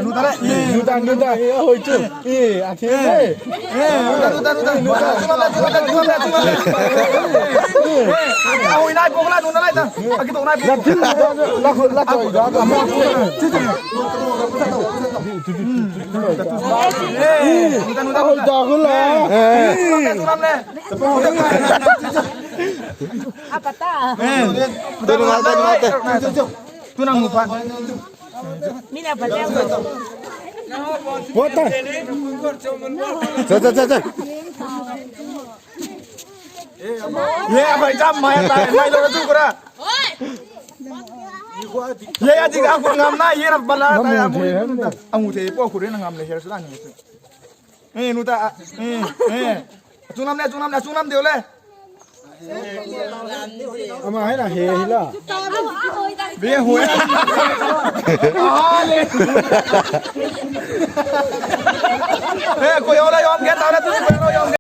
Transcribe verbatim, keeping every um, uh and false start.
Nu ta le. Nu ta, nu ta. Hoi chu. E, a thi. E, nu ta, nu ta, nu ta. Nu ta, nu ta, nu ta. A hoi nai pok la, nu na lai ta. A kitok nai pok. La thil la, la khut la choi da. E, nu ta, nu ta. Hoi da khut la. E. Apa ta? E. Tu na, tu na, tu na. Tu nang mu pa. Mina pa te. What the? Cha, cha, cha, cha. Ye, a bai jam mai ta, mai lo tu kura. Ye, a ding a khut ngam na, ye na bala ta, a mu, a mu thei po khut re na ngam le her sula ni. E, nu ta, e, e. Chungnam le, chungnam le, chungnam deu le. Ama hai na he hi la. Be hu. A le. E, ko yo la yo, ke ta la tu, ko yo